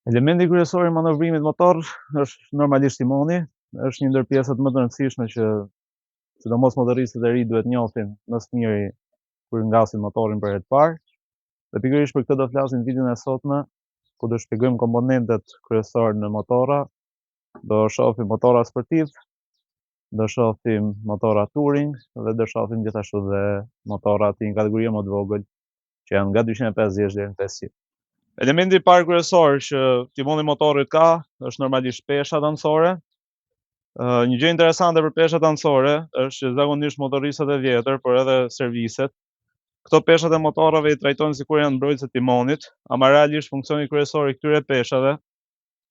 Elementi kryesor i manovrimit motor është normalisht timoni, është një ndër pjesët më të rëndësishme që sidomos motoristët e ri duhet njohin më së miri kur ngasin motorin për herë të parë. Dhe pikërisht për këtë do flasim videon e sotme, ku do shpjegojmë komponentët kryesor në motora, do shohim motora sportiv, do shohim motora touring dhe do shohim gjithashtu dhe motora të një kategorie më të vogël që janë nga 250 deri në 500. Elementi i parë kryesor që timoni i motorit ka është normalisht peshat anësore. Një gjë interesante për peshat anësore është që zakonisht motoristët e vjetër, por edhe serviset, këto peshat e motorave i trajtojnë sikur janë mbrojtëse të timonit, ama realisht funksioni kryesor i këtyre peshave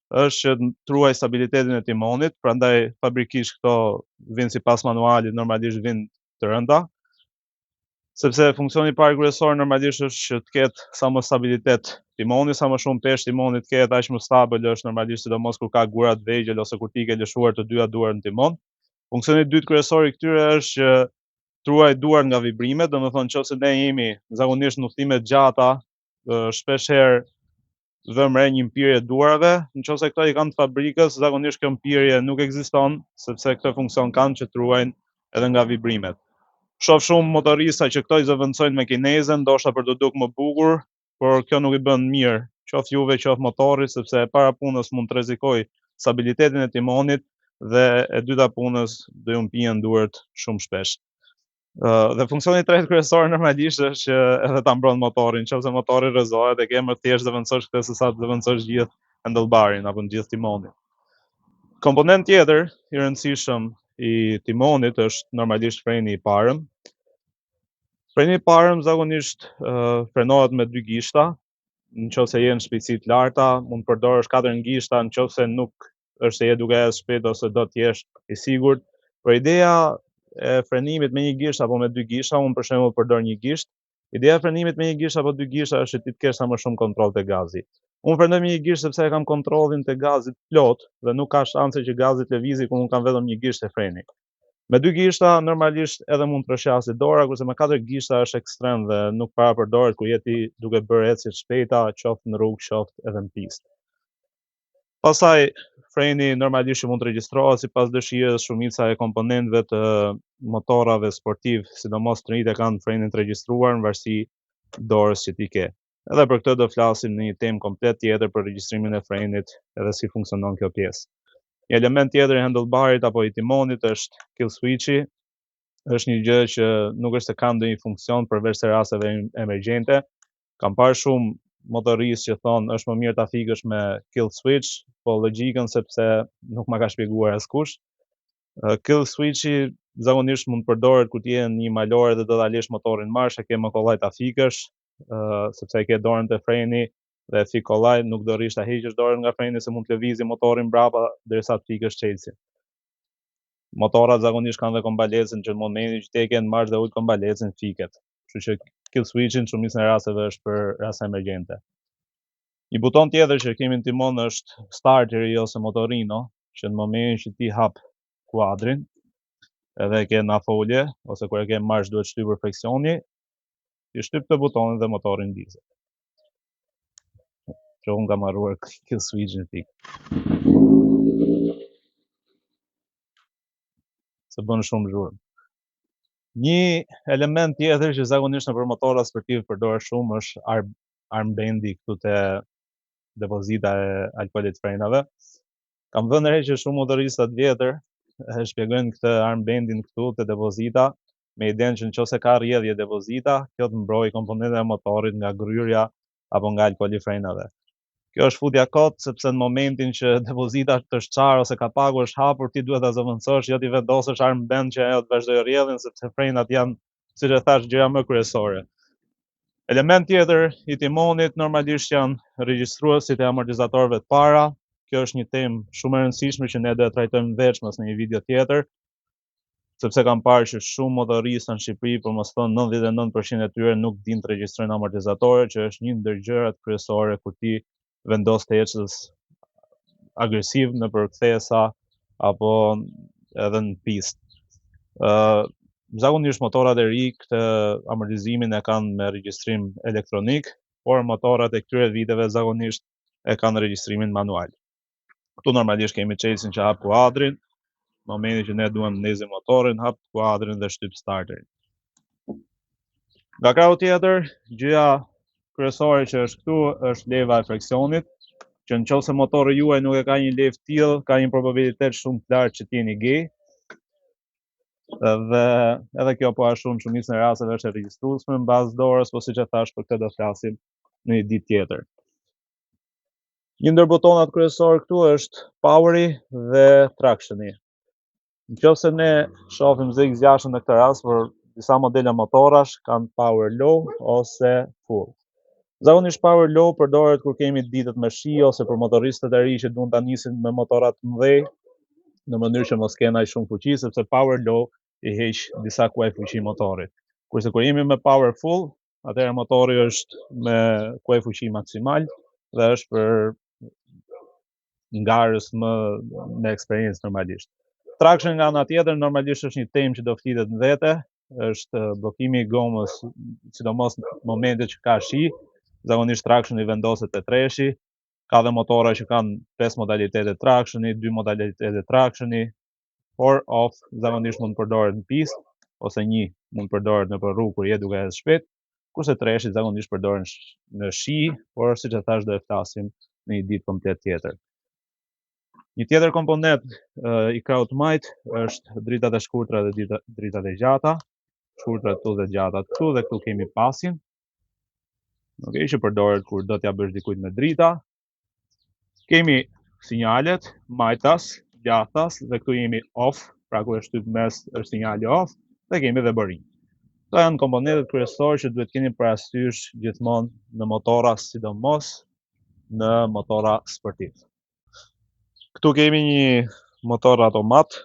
është që të ruaj stabilitetin e timonit, prandaj fabrikisht këto vinë sipas manualit, normalisht vinë të rënda, sepse funksioni i parë kryesor normalisht është që të ketë sa më stabilitet timoni, sa më shumë peshë timoni të ketë, aq më stabil është normalisht, sidomos kur ka gura të vegjël ose kur ti ke lëshuar të dyja duart në timon. Funksioni i dytë kryesor i këtyre është që të ruaj duart nga vibrimet, domethënë nëse ne jemi zakonisht në udhëtime të gjata, shpesh herë vëmë re një mpirje duarve, në qoftë se këto i kanë të fabrikës, zakonisht kjo mpirje nuk ekziston, sepse këtë funksion kanë që të ruajnë edhe nga vibrimet. Shoh shumë motorista që këto i zëvendësojnë me kineze, ndoshta për të duk më bukur, por kjo nuk i bën mirë, qoftë juve, qoftë motorit, sepse e para punës mund të rrezikojë stabilitetin e timonit dhe e dyta punës do ju mpihen duart shumë shpesh. Dhe funksioni i tretë kryesor normalisht është që edhe ta mbron motorin, nëse motori rrëzohet e ke më thjesht zëvendësosh këtë se sa të zëvendësosh gjithë handlebarin apo gjithë timonin. Komponent tjetër i rëndësishëm i timonit është normalisht freni i parëm. Freni i parëm zakonisht uh, frenohet me dy gishta, në qoftë se je në shpejtësi të larta, mund të përdorësh katër gishta në qoftë se nuk është se je duke ecë shpejt ose do të jesh i sigurt. Por ideja e frenimit me një gisht apo me dy gishta, unë për shembull përdor një gisht. Ideja e frenimit me një gisht apo dy gishta është që ti të kesh sa më shumë kontroll te gazi. Unë frenoj me një gisht sepse e kam kontrollin te gazit plot dhe nuk ka shanse që gazi të lëvizi kur unë kam vetëm një gisht te freni. Me dy gishta normalisht edhe mund të rrëshqasë dora, kurse me katër gishta është ekstrem dhe nuk para përdoret kur je ti duke bërë ecje të shpejta, qoftë në rrugë, qoftë edhe në pistë. Pastaj freni normalisht që mund të regjistrohet sipas dëshirës, shumica e komponentëve të motorave sportiv, sidomos të rinjtë e kanë frenin të regjistruar në varësi dorës që ti ke. Edhe për këtë do flasim në një temë komplet tjetër për regjistrimin e frenit edhe si funksionon kjo pjesë. Një element tjetër i handlebarit apo i timonit është kill switchi. Është një gjë që nuk është se ka ndonjë funksion përveç se rasteve emergjente. Kam parë shumë motoristë që thonë është më mirë ta fikësh me kill switch, po logjikën sepse nuk ma ka shpjeguar askush. Kill switchi zakonisht mund të përdoret kur ti je në një malore dhe do ta lësh motorin marsh, e ke më kollaj ta fikësh, uh, sepse e ke dorën te freni dhe e fik kollaj, nuk do rrish ta heqësh dorën nga freni se mund të lëvizi motorin mbrapa derisa të fikësh çelësin. Motorrat zakonisht kanë dhe kombalecin që në momentin që ti e ke në marsh dhe ul kombalecin fiket. Kështu që kill switchin në shumicën e rasteve është për raste emergjente. Një buton tjetër që kemi në timon është starteri ose motorino, që në momentin që ti hap kuadrin, edhe e ke në afolje, ose kur e ke marsh duhet shtypur freksioni, Ti shtyp këtë butonin dhe motorin ndizet. Që unë kam harruar kill switchin fik. Se bën shumë zhurmë. Një element tjetër që zakonisht nëpër motora sportiv përdoret shumë është ar armbendi këtu te depozita e alkoolit të frenave. Kam vënë re që shumë motorista të vjetër e shpjegojnë këtë armbendin këtu te depozita me idenë që nëse ka rrjedhje depozita, kjo të mbrojë komponentët e motorit nga gryrja apo nga alkooli i frenave. Kjo është futja kot sepse në momentin që depozita të është çarë ose kapaku është hapur, ti duhet ta zëvendësosh, jo t'i vendosësh armbend që ajo të vazhdojë rrjedhjen sepse frenat janë, siç e thash, gjëja më kryesore. Element tjetër i timonit normalisht janë regjistruesit e amortizatorëve të para. Kjo është një temë shumë e rëndësishme që ne do e trajtojmë veçmas në një video tjetër, sepse kam parë që shumë motorista në Shqipëri, për mos thënë 99% e tyre nuk dinë të regjistrojnë amortizatorë, që është një ndër gjërat kryesore kur ti vendos të ecësh agresiv nëpër kthesa apo edhe në pistë. Ë uh, zakonisht motorat e ri këtë amortizimin e kanë me regjistrim elektronik, por motorat e këtyre viteve zakonisht e kanë regjistrimin manual. Këtu normalisht kemi çelësin që hap kuadrin, në momentin që ne duam ndezim motorin, hap kuadrin dhe shtyp starterin. Nga krahu tjetër, gjëja kryesore që është këtu është leva e freksionit, që në qoftë se motori juaj nuk e ka një levë të tillë, ka një probabilitet shumë të lartë që të jeni gay. Dhe edhe kjo po ashtu në shumicën e rasteve është e regjistrueshme në bazë dorës, po siç e thash për këtë do flasim në një ditë tjetër. Një ndër butonat kryesor këtu është poweri dhe tractioni. Në qoftë se ne shohim ZX6 në këtë rast, por disa modele motorash kanë power low ose full. Zakonisht power low përdoret kur kemi ditët me shi ose për motoristët e ri që duan ta nisin me motora të mëdhenj, në mënyrë që mos kenë aq shumë fuqi, sepse power low i heq disa kuaj fuqi motorit. Kurse kur jemi me power full, atëherë motori është me kuaj fuqi maksimal dhe është për ngarës më me eksperiencë normalisht. Traction nga ana tjetër normalisht është një temë që do flitet në vete, është bllokimi i gomës, sidomos në momentet që ka shi, zakonisht traction i vendoset te treshi, ka dhe motora që kanë 5 modalitete tractioni, 2 modalitete tractioni, por off zakonisht mund të përdoret në pistë ose një mund të përdoret në rrugë kur je duke ecë shpejt, kurse treshi zakonisht përdoren në shi, por siç e thash do e flasim në një ditë komplet tjetër. Një tjetër komponent i krahut majt është dritat e shkurtra dhe dritat e gjata, shkurtra këtu dhe gjata këtu dhe këtu kemi pasin. Okej, që përdoret kur do t'ja bësh dikujt me drita. Kemi sinjalet majtas, djathtas dhe këtu jemi off, pra kur e shtyp mes është sinjali off dhe kemi dhe borin. Këto janë komponentët kryesorë që duhet keni parasysh gjithmonë në motora, sidomos në motora sportiv. Këtu kemi një motor automat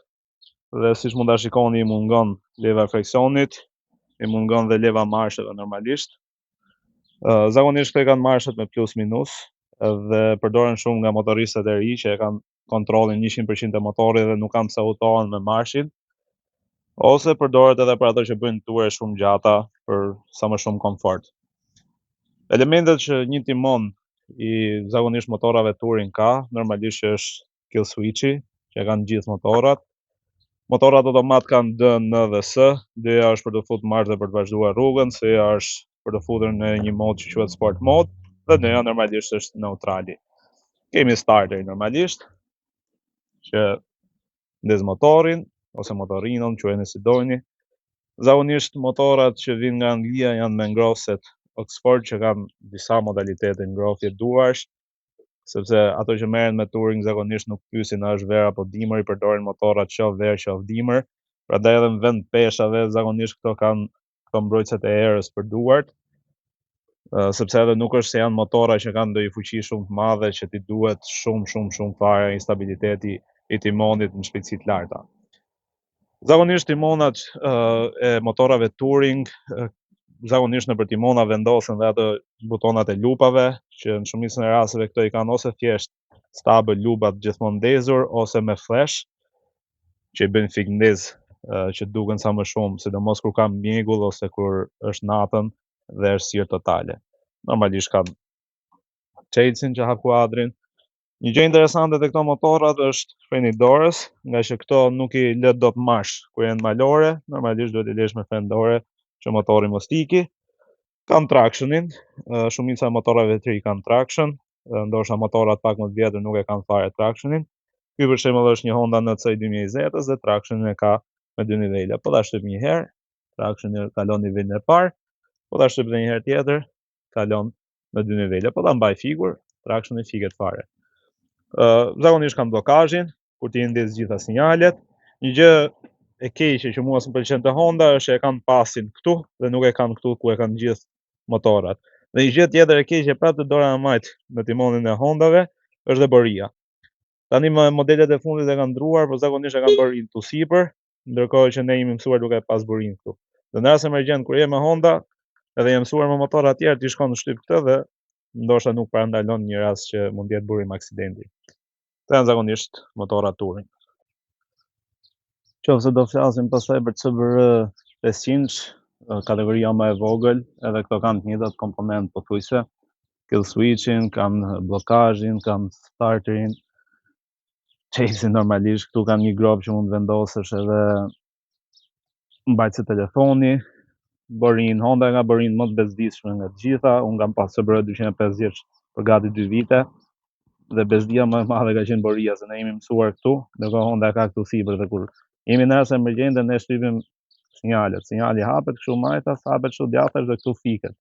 dhe siç mund ta shikoni i mungon leva e freksionit, i mungon dhe leva marsheve normalisht. Zakonisht këto i kanë marshet me plus minus dhe përdoren shumë nga motoristët e ri që e kanë kontrollin 100% të motorit dhe nuk kanë pse hutohen me marshin, ose përdoret edhe për ato që bëjnë ture shumë gjata për sa më shumë komfort. Elementet që një timon i zakonisht motorave touring ka, normalisht që është kill switchi, që e kanë gjithë motorat. Motorat automat kanë D, N dhe S, D-ja është për të futur marsh dhe për të vazhduar rrugën, S-ja është për të futur në një mod që quhet sport mode dhe N-ja normalisht është neutrali. Kemi starter normalisht që ndez motorin ose motorinon, quajeni si dojni. Zakonisht motorat që vinë nga Anglia janë me ngrohset Oxford që kanë disa modalitete ngrohje duarsh, sepse ato që merren me touring zakonisht nuk pyesin a është verë apo dimër, i përdorin motorat qoftë verë qoftë dimër. Prandaj edhe në vend peshave zakonisht këto kanë këto mbrojtëset e erës për duart, sepse edhe nuk është se janë motora që kanë ndonjë fuqi shumë të madhe që ti duhet shumë shumë shumë fare instabiliteti i timonit në shpejtësi të larta. Zakonisht timonat e motorave touring, zakonisht nëpër timona vendosen dhe ato butonat e lupave, që në shumicën e rasteve këto i kanë ose thjesht stabël lupat gjithmonë ndezur ose me flash, që i bëjnë fik ndez, që duken sa më shumë, sidomos kur ka mjegull ose kur është natën dhe errësirë totale. Normalisht kanë çelësin që hap kuadrin. Një gjë interesante te këto motorat është freni i dorës, nga që këto nuk i lë dot marsh kur janë malore, normalisht duhet i lesh me fren dore që motori mos tiki. Kanë tractionin, shumica e motorave të ri kanë traction, ndoshta motorat pak më të vjetër nuk e kanë fare tractionin. Ky për shembull është një Honda NC 2020 dhe tractionin e ka me dy nivele. Po ta shtyp një herë, tractioni kalon nivelin e parë, po ta shtyp edhe një herë tjetër, kalon në dy nivele. Po ta mbaj fikur, tractioni fiket fare. Zakonisht kam bllokazhin, kur ti ndez gjitha sinjalet. Një gjë e keqe që mua s'më pëlqen te Honda është që e kanë pasin këtu dhe nuk e kanë këtu ku e kanë gjithë motorat. Dhe një gjë tjetër e keqe prapë te dora e majtë në timonin e Hondave është dhe boria. Tani më modelet e fundit e kanë ndruar, por zakonisht e kanë borinë këtu sipër, ndërkohë që ne jemi mësuar duke pas borinë këtu. Dhe në rast emergjent kur je me Honda, edhe je mësuar me motorra të tjerë, ti shkon në shtyp këtë dhe ndoshta nuk parandalon një rast që mund të jetë burim aksidenti. Këto janë zakonisht motorra touring. Qofse do flasim pastaj për CBR 500, kategoria më e vogël, edhe këto kanë të njëjtat komponent pothuajse. Kill switchin, kam bllokazhin, kam starterin, çelësin normalisht, këtu kam një gropë që mund të vendosësh edhe mbajtëse telefoni, borin, Honda ka borin më të bezdisshme nga të gjitha, unë kam pas CBR 250 për gati 2 vite, dhe bezdia më e madhe ka qenë boria, se ne jemi mësuar këtu, ndërkohë Honda ka këtu sipër dhe kur jemi në rast emergjente ne shtypim sinjalet, sinjali hapet kështu majtas, hapet kështu djathtas dhe këtu fiket.